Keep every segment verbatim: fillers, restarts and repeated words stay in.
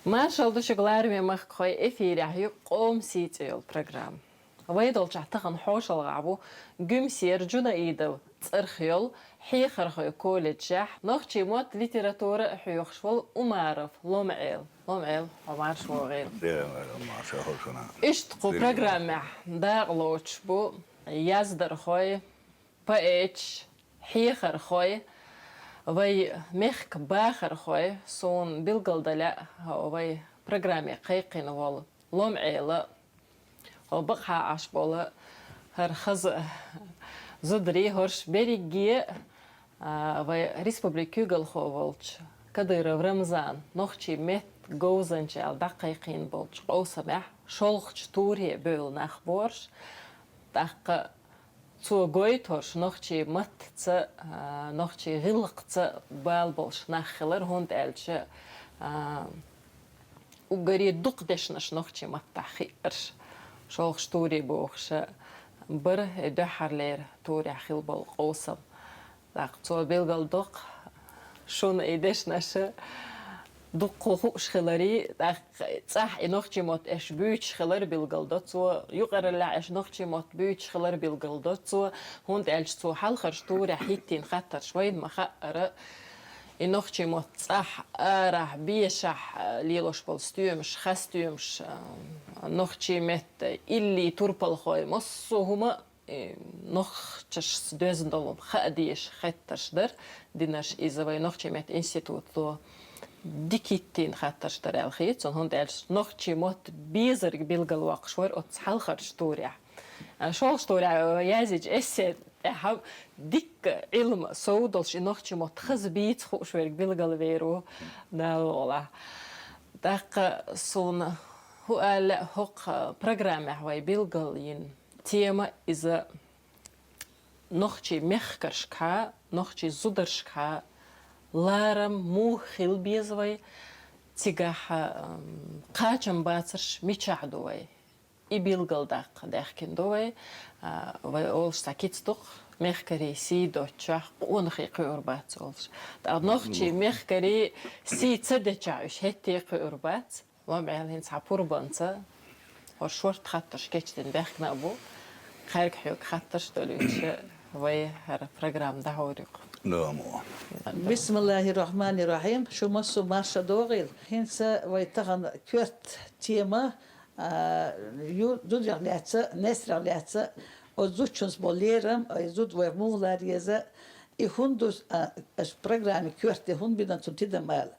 Маршал ду шуга, лараме махкахой, эфирехь ю «Къоман сий» цӀе йолу программа. Вай долчохь тахана хьошалгӀахь ву Гуьмсера Джунаидов цӀарах йолу хьехархойн колледжехь нохчийн мотт, литература а хьоьхуш волу Умаров Ломаӏел. Ломаӏел, хьо марша вогӀийла. Дера, марша, марша, хьо шуна. Иштта кху программехь дакъа лоцуш бу яздархой, поэташ, хьехархой, вай мехкан бахархой, суна билгалдан лаьа, вай программе кхайкхина волу Ломаӏела, хьо бакъахьа Ӏаш болу хӀара хаза зударий, хӀорш берриге а, вай республикан куьйгалхо волчу Кадыров Рамзана нохчийн меттан говзанча аьлла дӀакхайкхийна болчу къовсамехь шолгӀачу туре бевлла нах борш, тӀаккха цо гойтуш нохчийн маттаца, а, нохчийн гӀиллакхца бала болуш нах хилар, хӀунда аьлча, а, уггаре дукха дешнаш нохчийн маттахь хиъарш, шолгӀачу туре бохуш бара и дуьххьарлера турехь хилла болу къовсам. ТӀаккха цо билгалдоккху шуна и дешнаш дуккха хууш хиларий, тӀаккха цӀахь и нохчийн мотт аша буьйцуш хилар билгалдо цо, юкъараллехь аша нохчийн мотт буьйцуш хилар билгалдо цо, хӀунда аьлча цо хьалхарчу турехь хӀиттийна хаттарш вайна ма-хаъара, и нохчийн мотт цӀахь, арахь, бешахь лелош болу стоьмаш, хасстоьмаш, а, нохчийн меттан илли, турпалхой, массо а хӀума, э, нохчашца доьзна долу хаа дезаш хаттарш дара динарш, иза вай нохчийн меттан институто дика хӀиттийна хаттарш дара аьлла хета суна, хӀунда аьлча нохчийн мотт безарг билгалвоккхуш вара оцу хьалхарчу турехь. А, шолгӀачу турехь язйинчу эссе тӀехь дикка Ӏилма сов долуш и нохчийн мотт хаза бийца хууш верг билгалвер ву, Дала вогӀалахь. ТӀаккха суна хӀун ала лаьа, хӀокху программехь вай билгал йина тема иза нохчийн мехкаршкахьа, нохчийн зударшкахьа ларам муха хила беза вай, цигахь, ам, кхачам бацарш мичахь ду вай? И билгалдаккха даьхкина ду вай. А, вай олуш цхьа кица ду-кх, мехкарийн сий доцчохь къонахий кхуьур бац олуш. ТӀаккха нохчийн мехкарийн сий ца дечохь уьш хӀетте а кхуьур бац. Ломаӏел, хӀинца хьан пурбанца хӀорш шорта хаттарш кечдина баьхкина а бу. Кхаьрга хьоьга хаттарш долуьйтуш вай хӀара программа дӀахьур ю-кх. Ламо. Бисмиллахир-рахманир-рахим. Шу массо а марша догӀийла. ХӀинца вай тахана коьрта тема, а, ю зударех лаьцна, несарех лаьцна, оцу зудчуьнца болу лерам, ай зуда вайх муха ларъеза, и хӀунда ду, а, аша программе коьрте хӀунда бина цунна тидам ала?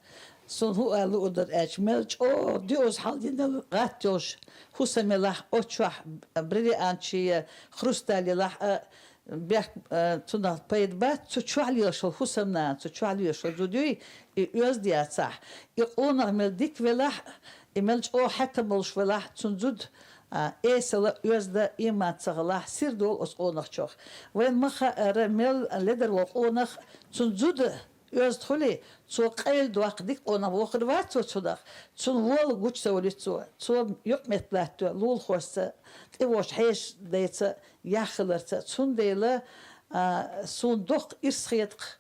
Суна хӀун ала луур дара аьлча, мел чӀогӀа дуьззина хьалдина гӀатта йолуш хӀусам елахь, оцу чохь бриллиантчий я хрусталь елахь а, бехк, а, цунах пайда бац, цу чохь лелаш волу хӀусамнана, цу чохь лелаш волу зуда юй, и оьзда яцахь. И къонах мел дика велахь а, и мел чӀогӀа хьаькам болуш велахь а, цуьнан зуда, а, эсала, оьзда, ийман ца хилахь, сир долу оцу къонахчох. Вайна ма-хаъара, мел ледара волу къонах, цуьнан зуда оьзда хуьлий, цо къайладоккху дика къонах вохур вац цо цунах, цунна вола гучу ца волуьйту цо. Цо юкъаметтиг латтадо лулахошца, тӀе вогӀуш хьешан дайца, яхь хиларца. Цундела, а, суна доккха ирс хета-кх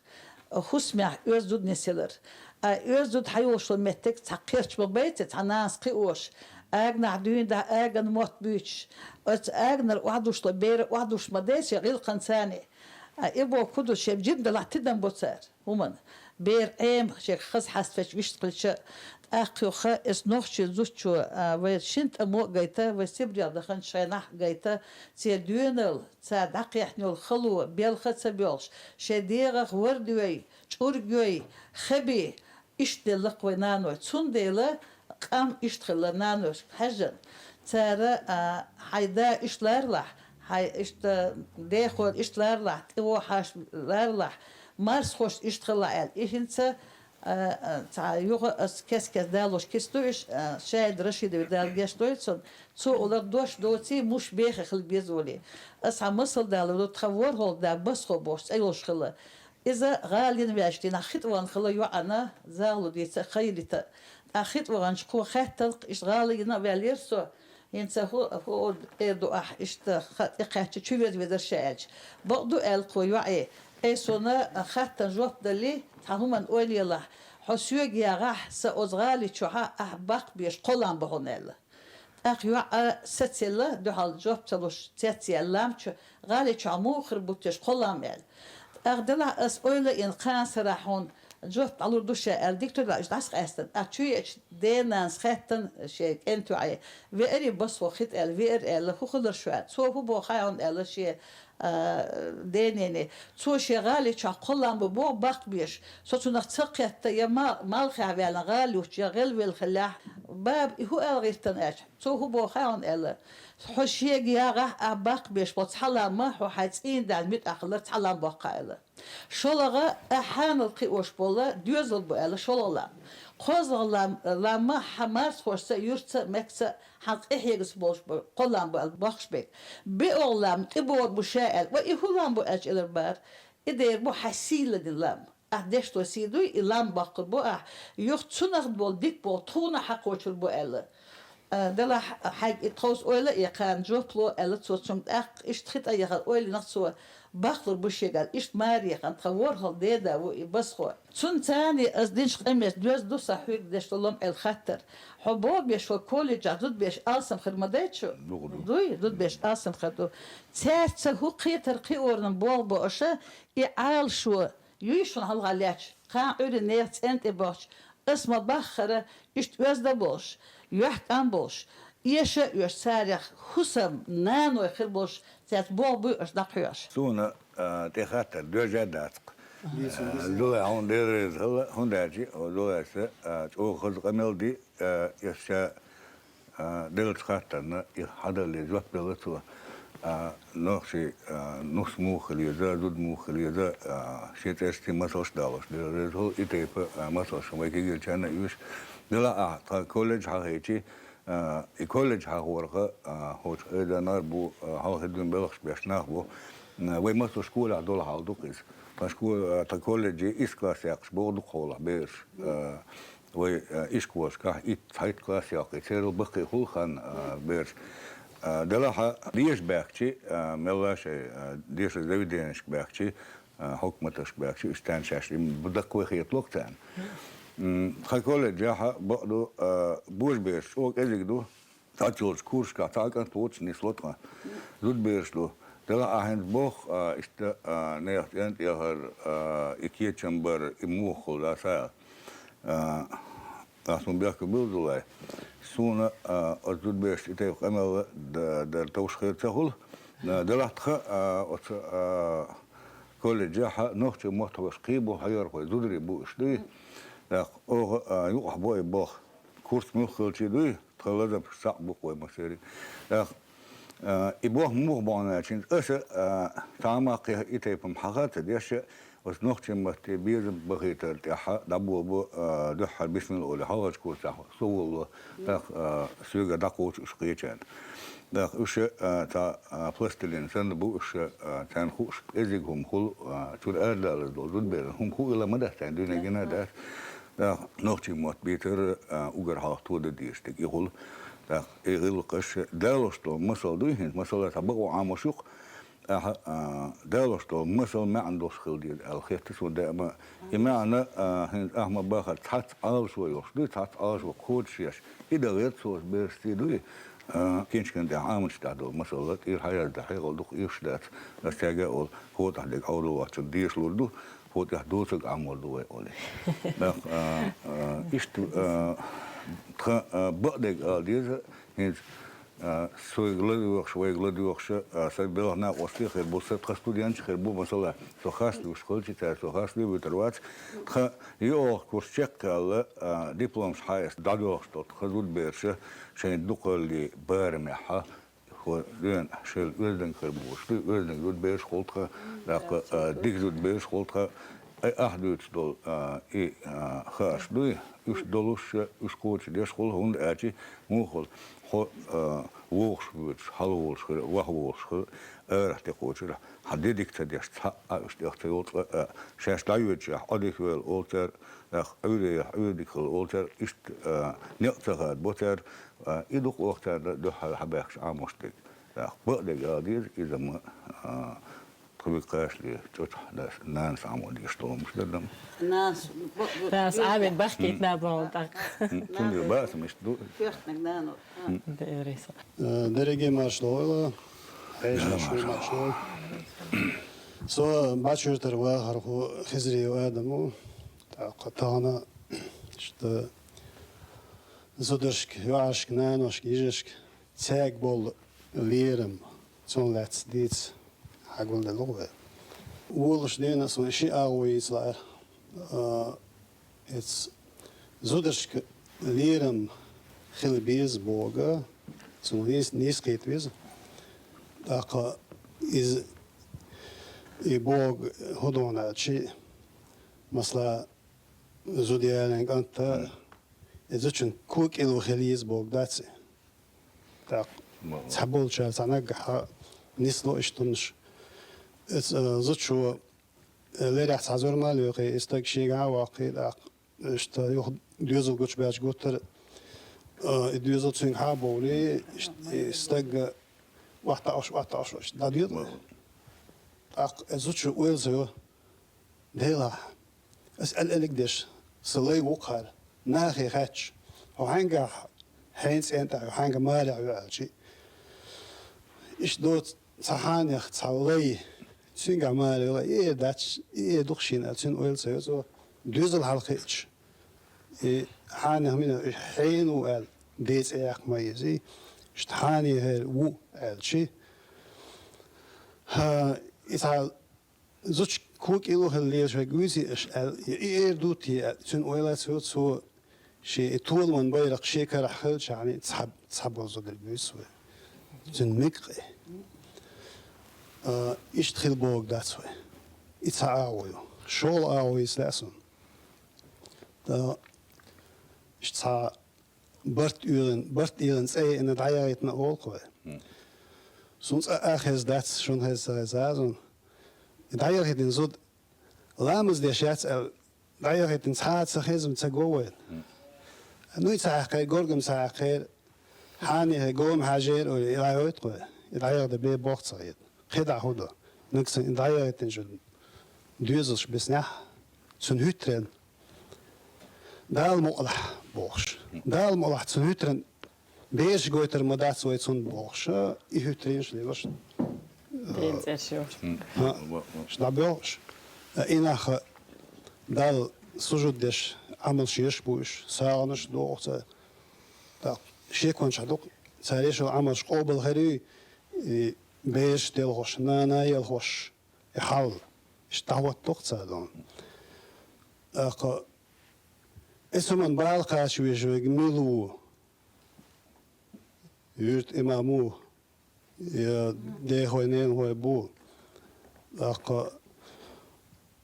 хӀусамехь оьзда зуда нисъялар. А оьзда зуда хьайолуш йолу меттиг цхьа кхерч ма бац, цхьа нанас кхиош, аганахь дуьйна дахьа аган мотт буьйцуш, оцу аганара охьадуш долу бер охьадуш ма дай шен гӀиллакханца. А и бохург хӀун ду, шен жима делахь тидам бо цара хӀуманна. Бер Ӏема, шега хаза хьаставечу вуьшта хилча, тӀаккха юха иза нохчийн зудчо, а, вай шина тӀамо а гайта, вай Сибрех даханчу шайнахь а гайта, церан доьналла, цара дӀакхехьна йолу хало белха а ца боьлхуш, шайн дегӀах вордой, чӀургой, хеби, иштта делла-кх вай наной. Цундела къам иштта хилла наношка хьаьжжина. Цара, а, хьайн да иштта ларалахь, хьайн иштта дехор иштта ларалахь, тӀе вогӀу хьаша ларалахь, марсхошца иштта хилалахь аьлла. И хӀинца, а, а, цхьа юха ас кест-кеста далош кица ду уьш, а, Шаид Рашидове, Дала гечдойла цунна, цо олура дош доций, муш бехе хила беза волий. Ас хьан масал далур ду, тхан ворхӀалгӀа да Басхо бохуш цӀе йолуш хилла. Иза гӀала йина ваьлча дийнахь хитӀа вахана хилла йоӀана, загӀало дийца а, хан йилийта а. ТӀаккха хитӀа ваханчу кхо хаьттина-кх, иштта гӀала йина а ваьллера со. ХӀинца хӀу-, хӀу эр ду ахь, иштта хан тӀекхаьчча чу веза везара ша аьлча. Бакъ ду, аьлла кхо йоӀе, ай суна хаттарна жоп далале, цхьа хӀуманна ойла елахь, Хьо соьга ягӀахь, сан оцу гӀали чохьа ахь баккхийбеш кхо лам бу хьуна аьлла. ТӀаккха йоӀа сацелла, дуьхьал жоп ца луш, цецъяьлла лам чу, гӀали чохь муха хир бу теша кхо лам аьлла. ТӀаккха делахь ас ойла а йина кхана сарахь хьуна жоп дӀалур ду ша аьлла, дика ду делахь, уьш дӀасакъаьстина. ТӀаккха чу еача ден-нанас хаьттина шен кӀентан йоӀе, веарий басхо хи тӀа аьлла, веара аьлла, хӀун хилар шуьца? Цо хӀун боху хаьий хьуна аьлла шен а, денене. Цо шен гӀали чохь кхо лам бу боху баккхийбеш. Со цунах ца кхетта, я ма-, малхехь ваьлла гӀали юхчу, я гӀелвелла хиллехь, баба, и хӀун аьлла гӀиртина аьлча, цо хӀун боху хаьий хьуна аьлла. Хьо шега ягӀахь а баккхийбеш болу цхьа лам ма, хьо хьайн цӀийнан даьлла муьтӀахь хилар цхьа лам боккха аьлла. ШолгӀа, ахь хьанал кхиош болу доьзал бу аьлла шолгӀа лам. КхозлагӀа лам, лам ма хьан марсхошца, юьртца, мекаца хьан къинхьегаш болуш бу, кхо лам бу аьлла боккхуш берг. БоьалгӀа лам тӀебогӀур бу ша аьлла. Ва и хӀун лам бу аьлча, элира бара, и дера бу хьайн сий ладина лам. Ахь дешдо сий дуй, и лам боккхур бу ахь. Юха цунах болу дика болу тхуна хьакхочур бу аьлла. А, делахь хьайга и тховса ойла а яьккхина жоп ло аьлла цо цуьнга тӀаккха, иштта хи тӀе яхара ойла йинарх цо, баккхалур бу шега аьлла, иштта маре яхана тхан ворхӀалгӀа деда ву и басхо. Цунна царна ас динчу къамелца доьзна ду сан хьоьга деш долу лом аьлла хаттар. Хьо боху беш хӀокху колледжехь зудаберш алсам хир ма дац шу? Ду, ду. Дуй, зудаберш алсам хир ду. Цаьрца хӀун кхетар кхиорна боху бо аша, и Ӏалашо юй шуна хьалха лаьтташ, кхана Ӏуьйранна нехан цӀенна тӀе бохча, ас ма-баххара, иштта оьзда болуш, юьхькӀам болуш, эша а оьшуш, царех хӀусам наной хир болуш, цаьрца боху буй аша дӀакхоьхьуш. Суна, а, тӀе хаттар доьжна а дац-кх. Дийцина А, деза. Дулай, хьуна Дела реза хила, хӀунда аьлча, о, Дулайс, а, чӀогӀа хаза къамел ди, а, эс ша А, деллачу хаттарна и хьадалле жоп делла цо. А, нохчий, а, нус муха хила еза, зуда муха хила еза, а, шен цӀершций масалш а далош, Дела реза хуьлда, и тайпа, а, масалш вай кегийчарна а оьшу. Делахь ахь тхан колледж хьахийчи, а, и колледж хьахорах, а, хӀокху Ӏедалнара бу, а, хьалхе дуьйна белхаш беш нах бу. А, вай массо школехь долу хьал ду-кх иза. Тхан школа, а, тхан колледже исс класс яккхаш боху ду-кх хьолахь бераш. А, Вай, а, ишколашкахь итт, цхьайтта класс яккхий, церал баккхий хуьлу хан, а, бераш. А, делахь а деша баьхкичи, а, мелла шайн, а, дешан заведенешка баьхкичи, а, хьукматашка баьхкичи, уьш царна шаьш и даккхой хетало-кх царна. М, тхан колледжехь а бакъду, а, божабераш чӀогӀа кӀезиг ду. Цхьайолчу курсашкахь цхьа а кӀант воцуш нисло тхан. Зудабераш ду. Делахь а хӀинца боху, а, иштта, а, нехан цӀен тӀе яхар, а, и кечам бар, и муха хуьлу даса аьлла. А, ас хӀун бехке буьллу, Дулай. Суна, а, оцу зудаберашца и тайпа къамел д-, дар товш хир ца хуьлу. А, делахь тхан, а, оцу, а, колледжехь а нохчийн мотт хьоьхуш кхин бу хьоьхурхой, зударий бу уьш, дуй? ТӀаккха оха, а, юкъахь бо и боху. Курс муьлхха хилчи, дуй? Тхан лазамаш цхьаъ бу-кх вай массеран. ТӀаккха, а, и боху муха бохьу аьлча, аса, а, цхьа а мах кхин и тайпа-м хьаха а ца деш, оцу нохчийн матте безам бахийтар тӀехь дӀаболабо, а, дуьххьара бисмилла олий, хьалхарчу курсехь со волало, тӀаккха, а, соьгара дӀакхочу уьш кхечарна. ТӀаккха уьш, а, цхьа, а, пластилин санна бу уьш, а, царна хууш кӀезиг хӀума хуьлу, а, чуьра арадалаза долу зудаберан хӀума хуъийла ма дац царна, дуьненна гина а дац. ТӀаккха нохчийн мотт бийцар, а, уггар хьалха тодан дезаш дерг и хуьлу. ТӀаккха и гӀиллакхаш далош долу масал дуй хӀинца, масала, цхьа бакъо Ӏамош ю-кх, ахьа, а, далош долу масал маьӀна долуш хила деза аьлла хетта суна даима. И маьӀна, а, хӀинца ахьа ма-баххара цхьацца Ӏалашо йолуш дуй, цхьацца Ӏалашо кхочушъеш. И дан гӀерта цо оцу берашций дуй, а, киншкан тӀехь Ӏамадаш тӀехь долу масала, тӀера хьаяздан хьекъал ду-кх, эшаш дац, ас цаьрга а олу, хӀотӀахь дерг Ӏовдал вахчун дешалур ду, хӀотӀехь доцург Ӏамор ду вай олий. ТӀаккха, а, а, иштта, а, тхан, а, бакъдерг ала деза, хӀинца, а, соьга ладоьгӀуш, вайга ладоьгӀуш, а, сайн белхан накъостий а хир бу, сан тхан студенташ а хир бу, масала, со хас луьйш хилчи, цара со хас луьйш вуьтур вац. Тхан йоьалгӀа курс чекхъяьлла, а, дипломаш хьаэцна дӀадоьлхуш долу тхан зудабераш шайн дукхаллин барамехь, хӀокху дуьненахь шел оьздангалла хир болуш дуй, оьздангалла зудабераш хуьлу тхан, тӀаккха, а, дика зудабераш хуьлу тхан, ай, ахь дуьйцуш долу, а, и, а, хаарш дуй, уьш долуш, уьш кхочушдеш хуьлу, хӀунда аьлча муха хуьлу, хьо, а, вовшах воьдуш, хьалаволуш хир, ваха волуш хир, арахь тӀекхочур, хьан де дика ца деш, цхьа а уьш тӀех ца йолу цкъа а, шаьш дӀайоьдучехь, Ӏодика йойла олу цара, тӀаккха Ӏуьйре яхь, Ӏуьйре дика хила олу цара, иштта, а, некъ ца хадабо цара, а, и ду-кх оха царна дуьххьара хьабаьхкачу Ӏамош дерг. ТӀаккха бакъдерг ала деза, иза ма, а, Вик кхашле, чӀочу дас, нанас Ӏамо деш долу муш дар дам. Нас, бо-, бо-, Нас бо-, Ӏамин бахкийт набал тӀаккха. Цундела баасам иштта ду. Коьртниг нано. Дерриса. Э, дерриге марш дойла. Эйша Марш. Марш дойла. Со Бачуьртара вахархо Хизриев Адам ву. ТӀаккха тахана иштта зударшка, йоӀаршка, наношка, йижаршка цаьрга болу лерам, цунна лаьцна дийца хьагулделла вай. Волуш дена ас вайн ши агӀо йийца лаьара. А, эц зударшка лерам хила беза бога, цунна нийс-, нийсхийта веза. ТӀаккха иза, и бога хӀун дохьна аьлчи, масала, зуда ялийна кӀанта, и зудчун кукӀило хила еза бога дац и. ТӀаккха цхьаболчара цхьа наггахьа нисло иштта хӀуманаш. Эц, а, зудчо, э, лерехь цхьа зурма а лоькхий, и стаг шегахьа а ваккхий, тӀаккха иштта юха доьзал гучубаьлча гуттара, а, и доьзал цуьнга хьа а бовлий, иштта и стаг, а, охьатаӀош, охьатаӀош, иштта дӀадоьду. ТӀаккха эц зудчо ойла ца йо. Делахь, ас аьл-, аьллиг деш, сан лай ву-кх хӀара, нахе хаьттича, хьо хьаьнгахь хьенан цӀен тӀехь, хьо хьаьнга марехь ю аьлчи. Иштта доцу цхьа хьанех, цхьа лай, цуьнгахь маре лай, и эр дац, и эр ду-кх шена аьлла, цуьнан ойла ца йо цо, доьзал хьалакхиъча. И хьанех мина, и хьенан ву аьлла, ден цӀе яккха ма еза и, иштта хьанехера ву аьлчи. ХӀа, и цхьа Зудчун кукӀило хила лелаш верг вуьйций аша аьлла, я и эр ду те аьлла, цуьнан ойла ца йо, цо шен и толаман байракх шен карахь хилчахьана цхьа, цхьаболу зударг вуьйцу вай. Цуьнан мега къе. А, иштта хила бохург дац вай. И цхьа агӀо ю. ШолгӀа агӀо йийца лаьа суна. ТӀаккха иштта цхьа барт оьгӀина, барт оьгӀина цӀе йиъна дӀаяхийтина олу-кх вай. Суна цкъа а хезна дац, шуна хезна ца хезна а суна. И дӀаяхийтина зуда ламаз деш яц аьлла, дӀаяхийтина цхьа а ца хезна ца го вайна. Нуй ца хьаькхира, горгам ца хьаькхира, хьанехе гома хьажийра олий, и дӀайойту-кх вай. И дӀаяхийтар бен боху ца хета. КхидӀа хӀун до? Нагахь санна и дӀаяхийтинчун доьзалш биснехь, цуьнан хӀуьттаренна Дала мукъалахь бохуш. Дала мукъалахь цу хӀуьттаран бераш гойтар ма дац вай цунна бохуш. И хӀуьттаренаш лелаш. Ден цӀераш йолуш. ХӀа, дӀабоьлхуш. И нах Далла сужуд деш, Ӏамалш еш бу уьш, сагӀанаш доху цара. ТӀаккха шекончохь ду-кх, цара еш йолу Ӏамалш къобал хир юй, и бераш делхош, нана елхош. И хьал, иштта дӀахӀоттадо-кх цара дона. ТӀаккха, эс хӀуманна бала кхача везаш верг мила ву? Юьртан имам ву? Я дехой, ненахой бу? ТӀаккха,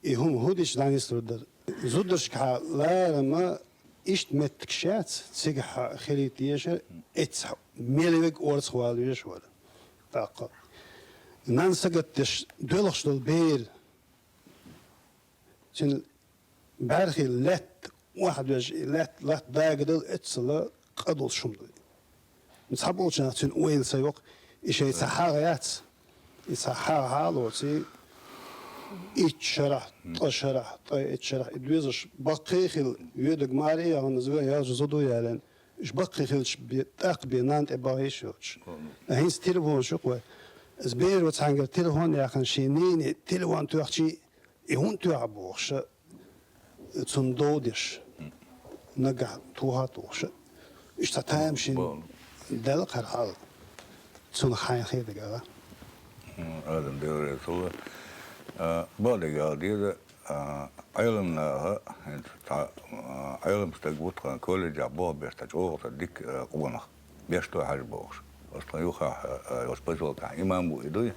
и хӀума хӀун дича дӀанислур дара? Зударшкахьа ларама иштта меттигаш яц, цигахь хилийта еза, эццахь мел верг орцахвала везаш вара. ТӀаккха нана сагатдеш доьлхуш долу бер, цуьнан бӀаьрхи лаьтта охьадоьжна, и лаьтта, латта дагадала эццала къа долуш хӀума ду. Цхьаболчарна цуьнан ойла ца йоккху, и шайн цхьа хьагӀ яц. И цхьа хьагӀ хьалоций, итт шарахь, ткъа шарахь, ткъе итт шарахь, и доьзалш баккхий а хилла, йоьдург маре а яхана, зуьйш ялжа зуда ялийна, уьш баккхий хилча бе-, тӀаккха бен нанна тӀе бахийша йоцуш. Ткъа хӀинца телефонаш ю-кх вай. Иза беро цхьаьнгара телефон а яьккхина, шен нене телефон тоьхчий, и хӀунда тоьхна бохуша, цунна дов деш, нагахь тоха а тухуша. Уьш цхьа тамашийна даьлла кхара хьал, цунах хьайна хетарг ала. Адам, Дела реза хуьлда. А, бакъдерг ала деза, а, Ӏеламнаха, хӀинца цхьа, а, Ӏелам стаг ву тхан колледжехь болх беш цхьа чӀогӀа цхьа дика, а, къонах. Беш ду хьажа бохуш. Оцу тхан юххехь, а, оцу поселкехь имам ву и дуй.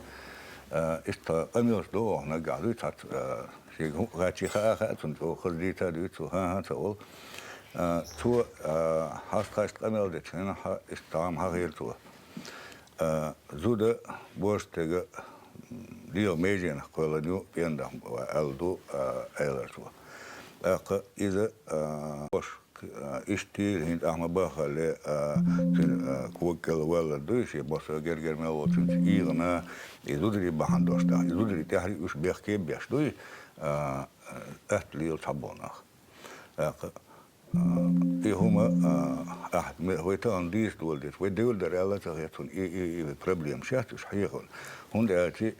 А, иштта къамелаш доху нагахь дуй цхьацца, а, шега хӀу-, гӀачий хаа а хаьа цунна, чӀогӀа хаза дийца а дуьйцу, хӀан-хӀа ца олу. А, цо, а, хьаста-хьаста къамел дечу хенахь, иштта тхьамма хьахийра цо. А, зуда божа стеган, м, лела меженах кхоьллина ю, пенах аьлла ду, а, элира цо. ТӀаккха иза, а, божа Иштта хӀинца ахьа ма бахале, а, цуьнан, а, кога кӀел валлар дуй, шен босса гергара мел волчуьнца ийгӀана, и зударий бахьана долуш дахь, и зударий тӀаьхьарий уьш бехке беш дуй, а, атта лела цхьаболу нах. ТӀаккха, а, и хӀума, а, ахь ме-, вай тахана дийца дола деза, вай девр дара аьлла а ца хета цунна, и, и, и проблема шаьц уьш хьехарна. ХӀунда аьлча,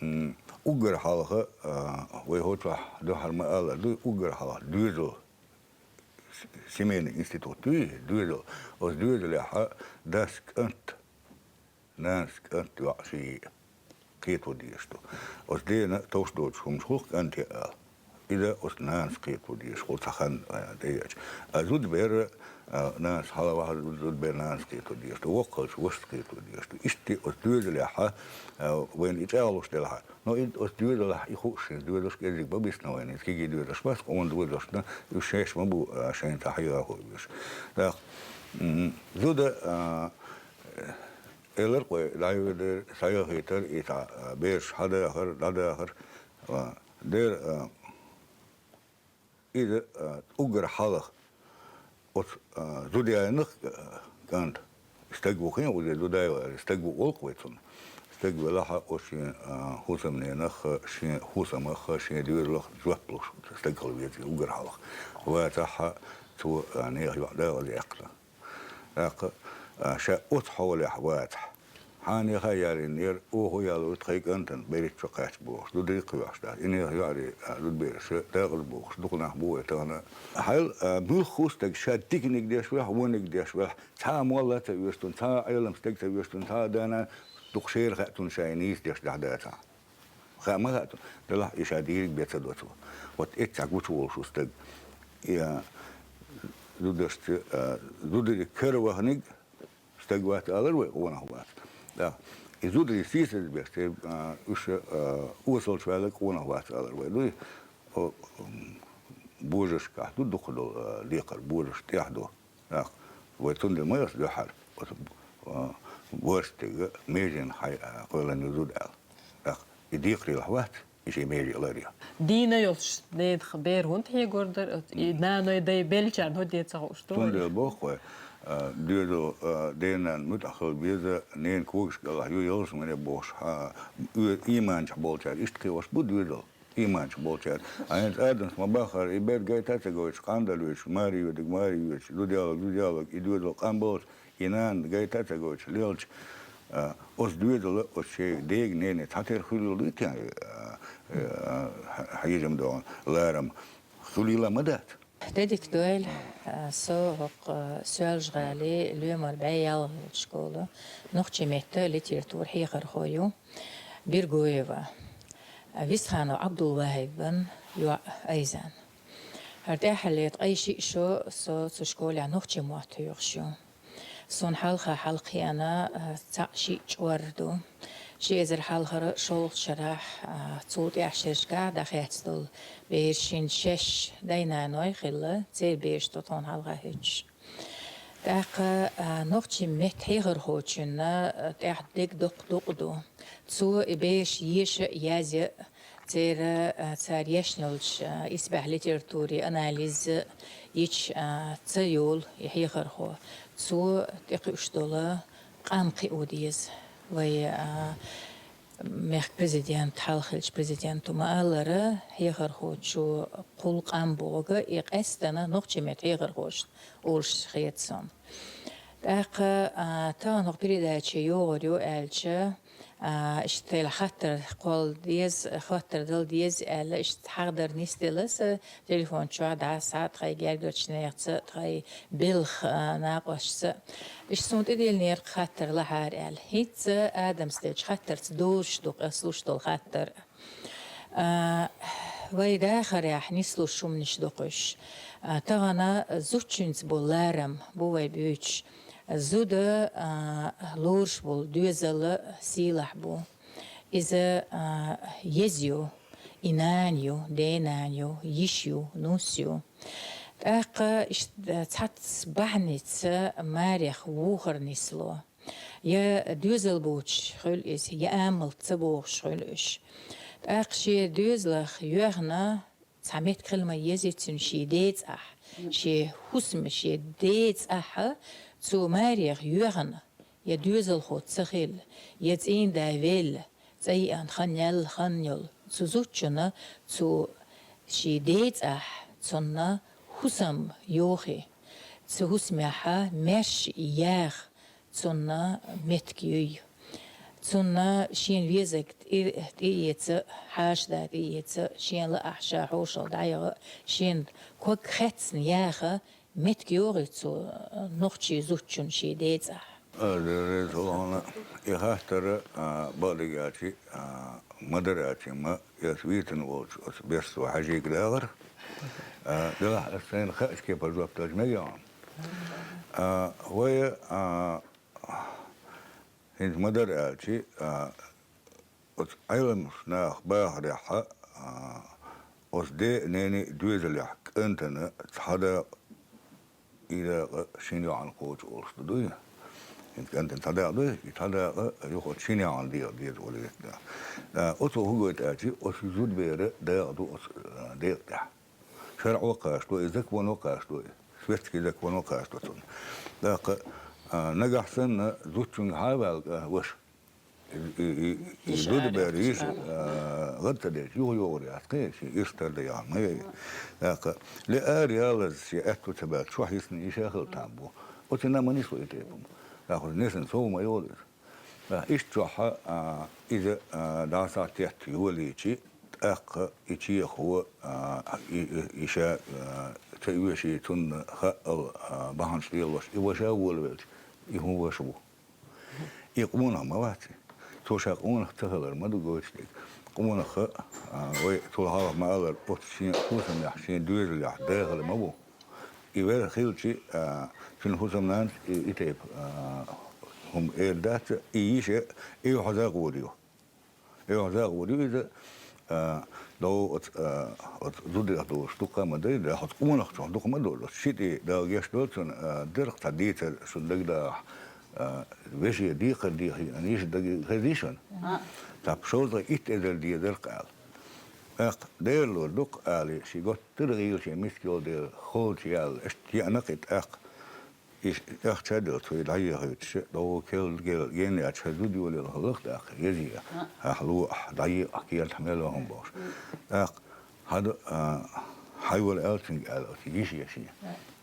м, уггар хьалха, а, вай хӀокху чохь дуьххьара ма-аллара дуй, уггар хьалха доьзал с-, семейный институт дуй, доьзал. Оцу доьзалехь дас кӀант, нанас кӀант йоӀ шен кхето дезаш ду. Оцу дена товш доцуш хӀумаш хуьлу кӀанте ала. Иза оцу нанас кхето дезаш хуьлу цхьа хан, а, тӀееача. А зудабер, а, нанас хьала вахьа зудабер нанас кхето дезаш ду. Воккхалш вашас кхето дезаш ду. Иштта оцу доьзалехь, а, вайна и чӀагӀлуш делахь, но и оцу доьзалехь и хууш шен доьзалш кӀезиг бан бисна вайна, иза кегий доьзалш бац, къона доьзалшна, уьш шаьш ма бу, а, шайна цхьа хьехархо веш. ТӀаккха, м, зуда, а, элар-кх вай, дӀайоьдур, схьаяхийтар, и цхьа, а, бераш хьадахар, дӀадахар, а, дера, а, иза, а, уггар хьалха оцу, а, зуда яйнах, а, кӀант. Стаг ву хин, уза зуда яйла, стаг ву олу-кх вай цунна. Стаг велахь, оцу шен, а, хӀусамненах, шен хӀусамах, шен доьзалах жоп луш стаг хила веза уггар хьалха. Вацахь, цо, а, нехан йоӀ дагӀаза яьккхина. ТӀаккха, а, ша оцу хьолехь вацахь. Хьан нехан ялийнера, оха ялур тхайн кӀантана берриг чу кхаьчча бохуш, зударий кхоьхьуш дац. И нехан йоӀарий, а, зудабераш дагӀаза бохуш, дукха нах бу вай тахана. Хьал, а, муьлхха стаг ша диканиг деш велахь, вониг деш велахь, цхьа а молла ца оьшуш дуьйна, цхьа а Ӏелам стаг ца оьшуш дуьйна, цхьа а дана дукха шера хаьа цунна шайн нийса деш дахь дацахь. Хаа ма хаьа цунна, делахь и ша дийриг бен ца доцу. Вот эццахь гучуволуш ву стаг. И, а, зударшца, а, зударий кара ваханиг стаг вац алар вай, къонах вац. Да. И зударий сийсазбеш, те, а, уьш, а, осалчу ваьлларг къонах вац алар вай. Дуй, о, м, божаршкахь ду дукха долу, а, декхар, божарш тӀехь ду. ТӀаккха вай цундела ма яхса дуьххьара, оцу, а, ворстига меженна хьай, а, кхоьллина ю зуда аьлла. ТӀаккха и декхарийлахь вац, и шен меже ларъян. Дийна йолуш дедах бер хӀунда хьегор дара? И наной дай беллачарна хӀун де ца хууш ду вай? Цундела боху вай, а, доьзал, а, денан муьтӀахь хила беза, ненан когаш кӀелахь ю ялсамане бохуш, хьан, оь-, ийманчохь болчара иштта кхиош бу доьзал. Ийманчу болчара. А хӀинца адамаш ма бахара, и бер гайта а ца гойтуш, къандалуьйтуш, маре йоьдиг маре йоьдуш, зуда ялаг зуда ялаг, и доьзал къам болуш, и нана гайта а ца гойтуш лелча, а, оцу доьзала, оцу шен дега, нене цхьатера хуьлийла дуй те, а, а, хьежам догӀун, ларам хуьлийла ма дац. Де дика дойла, а, со хӀокху, а, Соьлжа-ГӀалин лоьмар бӀе ялх школа, нохчийн меттан литературан хьехархо ю. Бергоева Висханова Ӏабдулвахьибан йоӀ Айзан. ХӀара тӀаьххьарлера ткъе шиъ шо со цу школехь нохчийн мотт хьоьхуш ю. Суна хьалха хьалакхиъна, а, цхьаъ шиъ чкъор ду. Ши эзар хьалхара шолгӀачу шарахь, а, цул тӀаьхьа шерашкахь дӀахецна долу бераш шина шаьш дай-наной хилла, церан бераш ду тхуна хьалха хӀуьттуш. ТӀаккха, а, нохчийн меттан хьехархочунна, а, тӀехь дерг доккха дукъ ду. Цо и бераш еша а, язъя а, церан, а, цара ешна йолчу, а, исбаьхьа литературин анализ йича, а, ца йолу и хьехархо. Цо тӀекхуьуш долу къам кхио деза. Вай, а, мехкан президент, хьалха хиллачу президенто ма-аллара, хьехархочо кхул къам бохург и къаьстина нохчийн меттан хьехархошна олуш хета суна. ТӀаккха, а, тахана хӀокху передаче йогӀур ю аьлча, а, иштта хаттар кхолла деза, хаттар дала деза аьлла, иштта хьахадар нисделла сан телефон чохь дӀа схьа тхайн гергарчу нахаца, тхайн белхан, а, накъосташца. Иштта суна тӀедиллинера хаттар лахьара аьлла. ХӀинцца Адамас деллачу хаттарца дозуш ду къаьстталуш долу хаттар. А, вай дахарехь нислуш хӀуманаш ду-кх уьш. А, тахана зудчуьнца болу ларам бу вай буьйцуш. Зуда, а, лоруш болу доьзал сийлахь бу. Иза, а, еза ю, и нана ю, ден-нана ю, йиша ю, нус ю. ТӀаккха иштта цхьацца бахьаница марех вухар нисло. Я доьзал боцуш хуьлу иза, я амалца ца богӀуш хуьлу уьш. ТӀаккха шен доьзалх йоьхна, цхьа меттиг хила ма езий цуьнан шен ден цӀахь, шен хӀусаман, шен ден цӀахь цо марех йоьхна, я доьзалхо ца хилла, я цӀийнда велла, цӀа йиъна хан яьлла хан йолу цу зудчунна цо шен ден цӀахь цунна хӀусам йохий, цу хӀусамехь маьрша яха цунна меттиг юй. Цунна шена везарг тӀе-, тӀеэца, хьаша да тӀеэца, шен лаахь ша хьошалгӀа дӀаяха, шена ког хецна яха меттиг йохий цо нохчийн зудчунна шен ден цӀахь. Аса реза хуьлда хьуна. И хаттар, а, бакъдерг аьлча, а, ма-дарра аьлча ма, аса витина волчу оцу бесса Хьаьжига дахара. А, делахь аса сайна хаьа кепара жоп далча мегий хьуна. А, вай, а, хӀинца ма-дарра аьлча, а, оцу Ӏеламнаха бахарехь, а, оцу ден а, ненан а доьзалехь кӀантана цхьа дакъа, и дакъа шина йоӀана кхочу олуш ду, дуй? ХӀинца кӀантана цхьа дакъа дуй, и цхьа дакъа юха оцу шина йоӀана деха деза вала веза. А, оцо хӀун гойту аьлча, оцу зудаберан дакъа ду оцу, а, декъа тӀехь. ШарӀо кхачадо и, законо кхачадо и, светский законо кхачадо цунна. ТӀаккха, а, нагахь санна зудчуьнга хьа а ваьлла, а, ваша. И, и, и, и зудабер йиша, а, гӀад ца дечу, юха йогӀур яц кхин, шен ирс тардан яхьа ма яй. ТӀаккха, ле ара ялаза шен аьтту ца баьлла, чохь йисина йиша хила там бу. Оцу нах ма нисло и тайпа хӀума. ТӀаккха несана сов ма йолу иза. Иштта чохь, а, иза, а, дӀасахьтетта йолийчи, тӀаккха и чехо, а, и, и, и ша, а, ца оьший цунна хаъал, а, бахьанаш лелош, и ваша а волавелча, и хӀун ваша ву? И къонах ма вац и. Цо ша къонах ца хилар ма ду гойтуш дерг. Къонах, а, вай цул хьалха ма-аллара, оцу шен хӀусамехь, шен доьзалехь дахар ма ву. И вер хилчи, а, цуьнан хӀусамнанас и, и тайпа, а, хӀума эр дац, и йиша, и хьоза гӀур ю. И хьоза гӀур ю иза, а, дов оцу, а, оцу зудех долуш дукха ма дай, да, оцу къонах чохь дукха ма долуш. Ши тӀе Дала гечдойла цунна, а, дерриг цхьа дийцар шун дагадахь, а, веше декхар дехийна, йиша даг хезий шуна? Цхьа шовзткъе итт эзар дезар-кх аьлла. ТӀаккха дера лур ду-кх, алий, ши готтара гӀийла шен миска йолу дела, холчу яьлла, иштта еана-кх и тӀаккха. И тӀехь чадилла цо и дӀаехуьйтуш, догӀу кел-, гел-, ген яьлча, хьан зуда йолийла хӀаллах тӀаккха, еза, ахь ло, ахь дӀаехьа, кертахь мел ван хӀума бохуш. ТӀаккха хьан ду, а, хьан йола аьлла цуьнга аьлла, оцу йиша еший.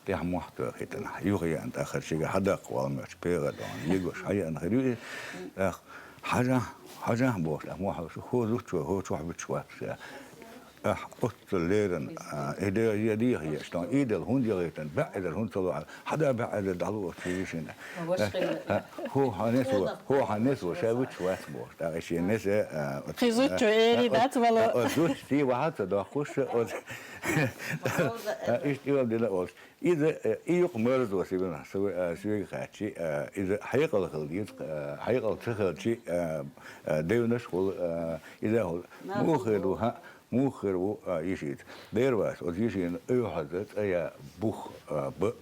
ТӀехь мохь тоьхийтина, юха еана тӀаккха шига хьан даккха вала моьтту пегӀар дохьуна, йигош хьан еана хир ю и. ТӀаккха хьажахь, хьажахь бохуш, тӀаккха мохь луш, хӀо зудчо, хӀо чохь буьтуш вац ша. Ахь оццул леррина, а, и де-, я дехьа еш, тон идал хӀунда яхийтина, баьӀ эзар хӀунда ца ло хьан, хьада баьӀ эзар дӀало оцу йишина. ХӀо хьан несо, хӀо хьан несо, ша вуьтуш вац бохуш. ТӀаккха и шен несе, а, оцу, кхин зудчо а, эри а, дац вало. А, оцу зудчо сий вахьа ца доккхуш, оцу, а, иштта йолу дина олуш. Иза, э, и юкъа марзо сивина, сив-, а, сивига хаьччи, а, иза хьекъал хила деза, а, хьекъал ца хилчи, а, а, девнаш хула, а, иза хула. Муха хир ву, хьа, муха хир ву, а, йишица. Дера вац, оцу йишина оьхьаза цӀа я бух, а, б-,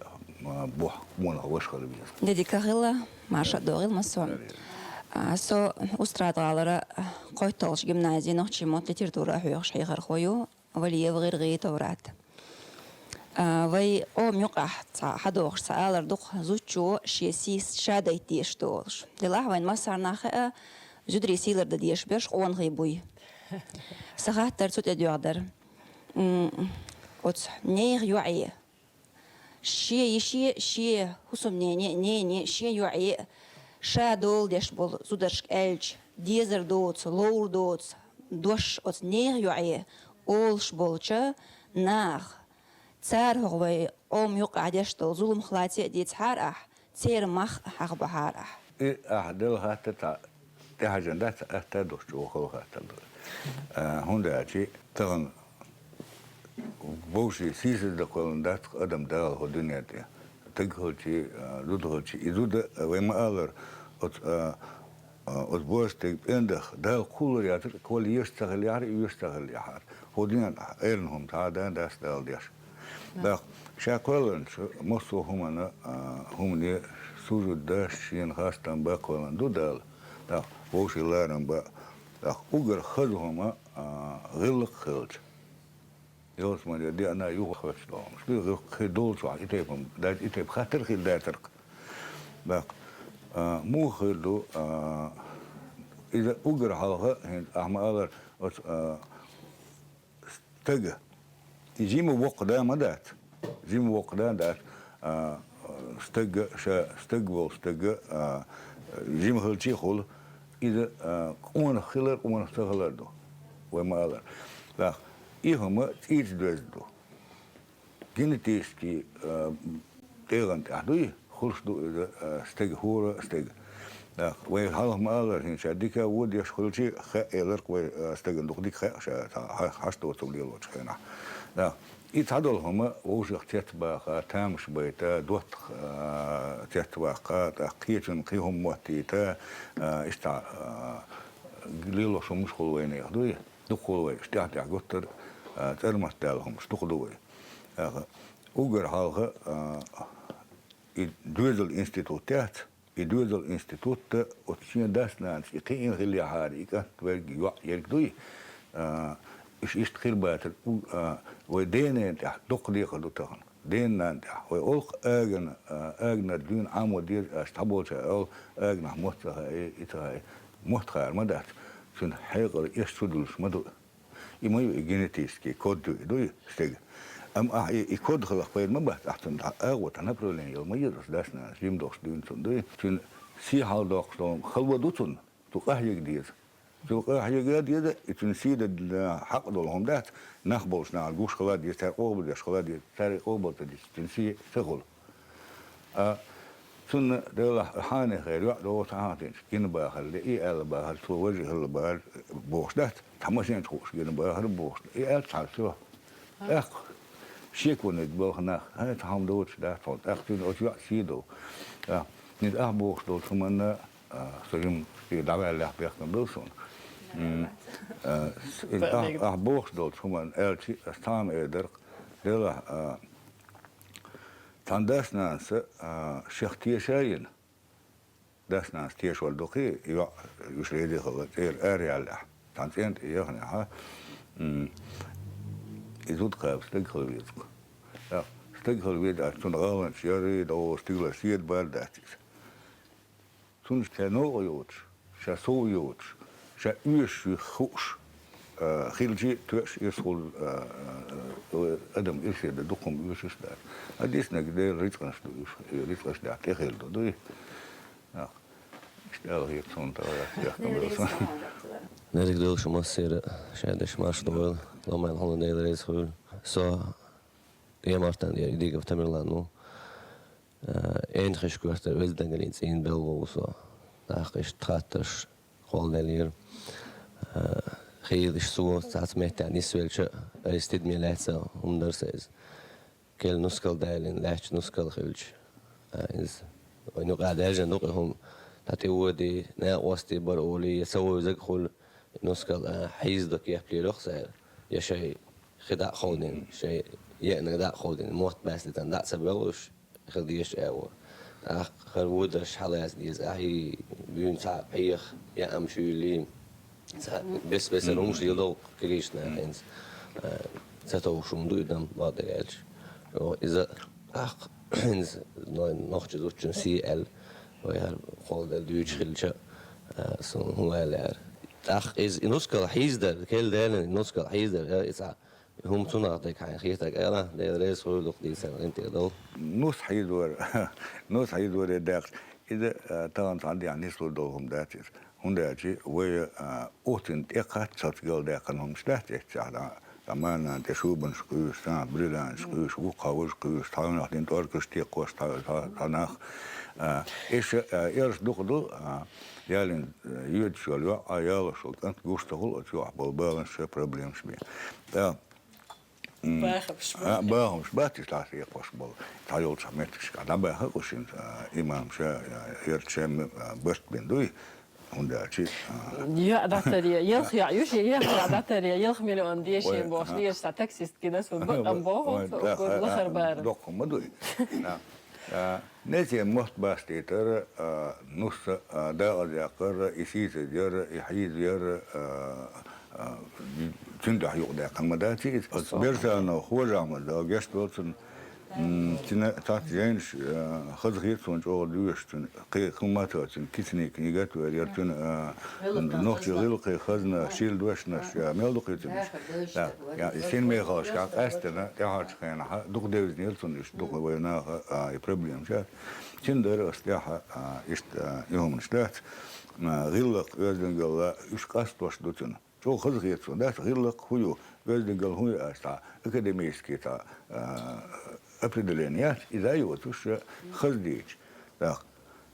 а, бух, муха ваша хила веза. Де дика хила, марша а догӀийла массо. А, со Устрада-ГӀалара КхойтталгӀачу гимназин нохчийн мотт, литература хьоьхуш хьехархо ю. Валиев ГӀиргӀи Товрат. А, вай къоман юкъахь цхьа хьадогӀуш цхьа алар ду-кх, зудчо шен сий ша дайта дезаш ду олуш. Делахь вайн массарна а хаьа, зударий сий лардан дезаш берш къонахий буй. Сан хаттар цу тӀе доьгӀна дара. М, оцу нехан йоӀе шен йише, шен хӀусамнене, нене, шен йоӀе ша дола деш болу зударшка аьлча, дезар доцу, ловр доцу дош оцу нехан йоӀе олуш болчу наха, цара хӀокху вай къоман юкъахь деш долу зуламах лаьцна а дийцахьара ахь, церан мах а хьахабахьара ахь. И ахь делла хаттар цхьа тӀехьажина дац, атта а долуш чӀогӀа хала хаттар ду. А, хӀунда аьлча тахана вовшийн сийсаздан кхоьллина дац-кх адам Дала хӀокху дуьнен тӀе. Стаг хилчий, а, зуда хилчий. И зуда, а, вай ма-аллара, оцу, а, а, оцу божаршкан пӀендах Дала кхоллар яцара, кхолла еш ца хилла яхьара, оьшуш ца хилла яхьара. ХӀокху дуьненахь эрна хӀума цхьа а дан дац Дала деш. ТӀаккха ша кхоьллинчу массо а хӀуманна, а, хӀумане сужуд деш, шена хастам бан кхоьллина ду Дала. ТӀаккха вовшийн ларам бан. ТӀаккха уггар хаза хӀума, а, гӀиллакх хилча, Ялсмале деана юха хӀоьтташ долу хӀумаш ду, хи долчохь и тайпа, дац, и тайпа хаттар хила дацара-кх. ТӀаккха, а, муха хир ду, а, иза уггар хьалха, хӀинца ахьа ма-аллара, оцу, а, стага. И жима воккха да ма дац. Жима воккха да дац. А, стага, ша стаг волу стага, а, жима хилча а хуьлу. Иза, а, къонах хилар, къонах ца хилар ду. Вай ма-аллара. ТӀаккха, и хӀума цӀийца доьзна ду. Генетически, а, тӀегӀан тӀехь дуй, хуьлуш ду иза, а, стега, хӀора а стега. ТӀаккха вай хьалха ма-аллара, хӀинца ша дика а, вон а деш хилча, хаьа элира-кх вай, а, стеган дукха дика хаьа ша, цхьа хьа-, хьашт доцург лелочу хенахь. ТӀаккха и цхьадолу хӀума вовшах цецбаха, тамаш байта, доттагӀа, а, цецваккха, тӀаккха кхечун кхин хӀума моттийта, а, иштта, а, лелош хӀумаш хуьлу вайнех дуй. Дукха хуьлу вай, иштта тӀаьхь-тӀаьхь гуттар а, цӀармат даьлла хӀумаш дукха ду вай. ТӀаккха уггар хьалха, а, и доьзал институт яц, и доьзал институтта оцу шен дас-нанас и кхиъна хиллехьара, и кӀант верг, йоӀ ерг дуй, а, уьш иштта хир бацара, у-, а, вай ден-ненан тӀехь дукха декхар ду тахана. Ден-ненан тӀехь. Вай олу-кх агана, а, аганара дуьйна Ӏамо деза аьлча, цхьаболчара олу, аганахь мотт ца хаьа, и ца хаьа. Мотт хаар ма дац. Цуьнан хьекъал эшна чу дуьллуш ма ду. И ма ю и генетический код ю и, дуй, стеган. Амма ахь и, и код хиларх пайда ма бац, ахь цунна дӀа агӀо, цхьа направление яла ма еза, аса дас-нанас жима долуш дуьйна цунна, дуй. Цуьнан сий хьалдоккхуш долу хала ван ду цунна, цу къахьега деза. Цу къахьега деза, и цуьнан сий дан хьакъ долу хӀума дац, нах болчу нахана гуш хила деза, цара къобалдеш хила деза, цара и къобал ца дича, цуьнан сий ца хуьлу. А, цунна, делахь, хьанехера йоӀ догӀу ца хьахийнчу, гина бахар, и аьлла бахар, цо важа хилла бахар бохуш дац, цхьа машен чу хууш гина бахар бохуш дац. И аьлла цхьа, всё. ТӀаккха шекониг балха нах, хӀай, цхьа хӀума доцуш дац хьуна, тӀаккха цуьнан оцу йоӀ сий ду. А, иза ахь бохуш долчу хӀуманна, а, со жима и дӀаваьллехь бехкам била суна. М, а, с-, иза ахь, ахь бохуш долчу хӀуманна аьлчи, ас цхьа хӀума эр дара-кх, делахь, а, цхьана дас-нанаса, а, шех теша а йина, дас-нанас тешор ду-кх, йоӀ уьш реза хилла, цӀера араяьллехь, цхьана цӀен тӀе яханехь, м, и зуда кхаба стаг хила веза-кх. ТӀаккха стаг хила веза аьлча, цунна гӀаланаш яр, догӀу стигалара седа бар дац иза. Цунна ша новкъа йоцуш, ша сов йоцуш, ша оьшуш юьхь хууш, а, хилчи тоьаш ирс хуьлу, а, а, а, адам ирсе дан дукха хӀума оьшуш дац. А диснарг Делан рицкъанаш ду уьш, и рицкъанаш тӀехь тӀехир ду, дуй? Нах. Иштта аьлла хета суна тахана, яхкам бела суна. Дерриг долуш массера, шайн деш марш дойла, ломан хьуна Дела реза хуьлу. Со Эмартан дера Идигов Тамерлан ву. Э, Энхиш коьртара Веза-Дангалин цӀийнан белхало ву со. ТӀаккха иштта хаттарш кхолладеллера. Э, хийла иштта со цхьацца меттехь нисвелча, айса тидаме лаьцна хӀума дара сан иза. Керла нускал далийна, лаьттачу нускал хилча, э, иза вайн юкъахь даьржина ду-кх и хӀума. ДӀа тӀе воде, накъостий бара олий, я ца вевзарг а хуьлу, и нускал, э, хьийзадо кеп лело-кх цара, я шайн хи дӀа а кховдийна, шайн еанарг дӀа а кховдийна, мотт баьцна тӀе дӀа а ца боьлхуш, хила дезаш а ву. ТӀаккха хӀара водарш хьалаца деза, ахьий, буьйна цхьа пхьегӀа, яа ам шуьйлий, цхьа бес-бесара хӀумаш леладо кегийчу наха хӀинца, а, ца товш хӀума ду и дам, бакъдерг аьлча. Йо, иза тӀаккха хӀинца нохчийн зудчун сий аьлла, вай хӀара кхолладелла дуьйцуш хилча, а, суна хӀун аьлла яра. ТӀаккха иза и нускал хьийзадар, керла далийна и нускал хьийзадар, и цхьа ХӀума цунах дерг хьайна хетарг ала, Дела реза хуьлда-кх дийцарна гӀинтӀера долу. Нус хьийзавар, нус хьийзаваре даьккхича, иза, а, тахана цхьана дийнахь нислур долу хӀума дац иза. ХӀунда аьлча вай, а, оццуьнан тӀекхаччалц галдаьккхина хӀуманаш дац эццехь, дӀа, дӀа марнана тӀе шубанаш кхуьйсуш, цхьана бриллианташ кхуьйсуш, вукху хьовш кхуьйсуш, цхьанах дина тӀоркаш текхош, цхьа, цхьа, цхьа нах. А, эша, а, эрш дукха ду, а, ялин, а, йоьдуш йолу йоӀ, а, ялош волу кӀант гуш ца хуьлу оцу йоӀах болу баланаш, проблемаш бен. ТӀаккха М. Бахамаш бу. А, бахамаш бац, иштта хьан хьекхош болу. Цхьа йолчохь меттигашкахь дӀабаьхна кху шина, а, имамаша, а, ярташа, а, барт бина дуй, хӀунда аьлча, а, йоӀ дӀатаръе, ялх йоӀ ю шен, ялх йоӀ дӀатаръе, ялх миллион дешина бохуш, а, дезаш цхьа таксист гина, цунна бакъам боху, ой, цо да, укхуьра а, лахара а, бара. Доккха хӀума дуй. А, а, несен мотт бастийтар, а, нус, а, дакъазъяккхар, и сийсаз яр, и хьийза яр, а, а, Цуьнан тӀехь юкъадаьккхина ма дац иза. Оцу Берсанов Хожамас, Дала гечдойла цунна, м, цуьнан цхьацца жайнаш, э, хазахета суна чӀогӀа доьшуш, цуьнан кхин хӀума ца, цуьнан кицанийн книга а яра, цуьнан, э, нохчийн гӀиллакхе хазна шийла дешнаш, э, мел ду-кх цуьнан уьш. Да, я, синмехаллашкахь къаьстина, тӀаьхьарчу хенахь дукха девзинера цунна уьш, дукха вай наха, а, и проблемаш яц. Цуьнан дара ас тӀаьхьа, а, иштта, а, и хӀуманаш дац. А, гӀиллакх, оьздангалла, уьш къастош ду цуьнан. ЧӀогӀа хазахета суна, дац, гӀиллакх хӀун ю, оьздангалла хӀун ю аьлча, цхьа академический цхьа, а, определение яц, иза а йоцуш, хаза дийцича. ТӀаккха,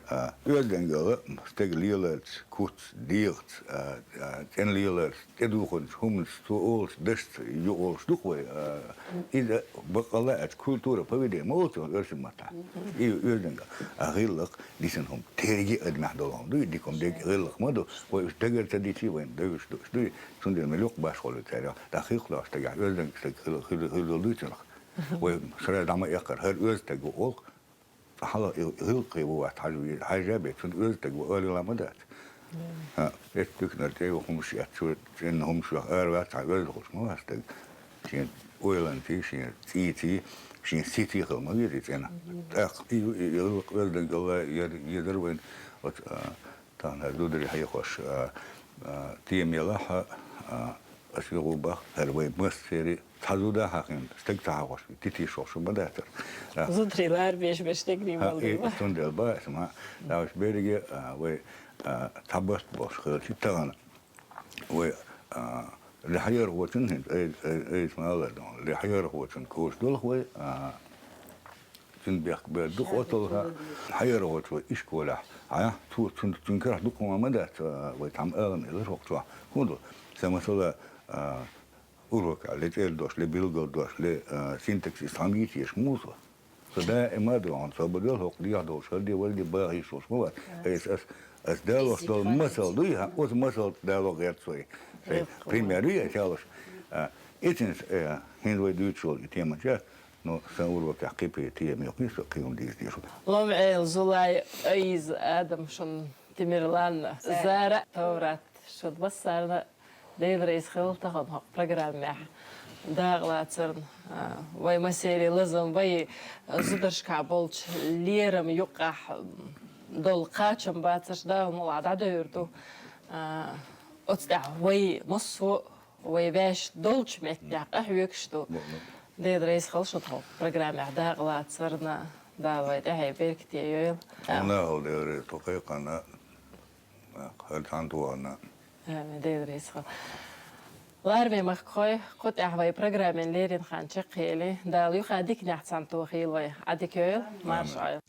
а, оьздангалла стеган леларца, куц, дегӀаца, а, а, цӀена леларца, тӀедухучу хӀуманца, цо олучу дашца, юкъа олуш ду-кх вай, а, иза баккъалла аьлча культура, поведение ма олу цо оьрсийн маттахь. И ю оьздангалла. А гӀиллакх, дисина хӀума, дерриге а адамехь долу хӀума ду, и дика хӀума, дерриге гӀиллакх ма ду. Вай уьш дагара ца дийцича, вайна девзаш ду. Уьш ду, цундела мел йоккха башхо ю церан. ТӀаккха хих лош стагехь оьздангалла стаг хила, хила, хила долу дуьйцург. Вай сразу дӀа ма эккхара, хӀара оьзда стаг ву олу-кх. Хьала и гӀиллакхе ву вац хьажа, хьажа бен, цунна оьзда стаг ву ойла ма дац. А, эцу туьканара тӀе ю хӀумаш эцча, цӀена хӀумаш баха ара вац, цхьа оьзда хуьлуш ма вац стаг. Шен ойланций, шен цӀийций, шен сиций хила ма везий цӀена. ТӀаккха и ю, и, и гӀиллакх, оьздангалла яр-, езар вайн оцу, а, тахана зударий хьехош, а, а, тема елахь, а, ас юха бах, хӀара вай массеран цхьа зуда хьахийна, стаг ца хьахош, титийша хӀума ма дацара. А, зударий ларбеш берш дегнийн а, болу и, дела. Цундела бах ас ма, лаваш берриге, а, вай, а, цхьабарт болуш хилча тахана. Вай, а, лехьархочун хӀинца, ай, ай, ай, ма аллара, лехьархочун кхочуш долу вай, а, цуьнан бехк бер ду-кх оццул ха, лехьархочо вай ишколехь, а, цо, цуьнан, цуьнан карахь дукха хӀума ма дац, а, вай цхьамма ала ма елира хӀокху чохь. ХӀунда? Сан масала, а, урокехь, ле цӀердош, ле билгалдош, ле, а, синтаксис цхьамма йийцийша муха со. Со даима а ду хьуна, со бан дела хӀокху дехьа долуш, хӀара де, вара де баха йиш йолуш ма вац. Ас, ас, ас далош долу масал дуй, хьан, оцу масал дало гӀерта со и. Сайн пример ю ас ялош. А, и цуьнца, э, хӀинца вай дуьйцуш волу и тема ча, ну, сан урокехь кхипе тема йоккхий со кхин хӀума дийца дезаш. Лом Ӏела, Зулай, Айза, Адам, шуна, Тимирлан, Зара, Товрат, шуна массарна Дела реза хила тахана хӀокху программехь дакъалацарна, а, вай массеран лазам, вай зударшкахь болчу лерам юккъехь, м, долу кхачам бацарш Дала мукъалахь дӀадевр ду. А, оцу тӀехь вай массо а вай ваьш долчу меттехь къахьоьгуш ду. Дела реза хила шуна хӀокху программехь дакъалацарна, Дала вай тӀаьхье беркате йойла. Хьуна а хила Дела реза тхо кхайкхарна. ХӀара цхьаьна тухарна. Амин, Дела реза хуьлда. Лараме махкахой, кху тӀехь вай программин леррина хан чекхъели, Дала юха диканехь цхьаьна тохийла вай. Ӏадика йойла, марша Ӏойла.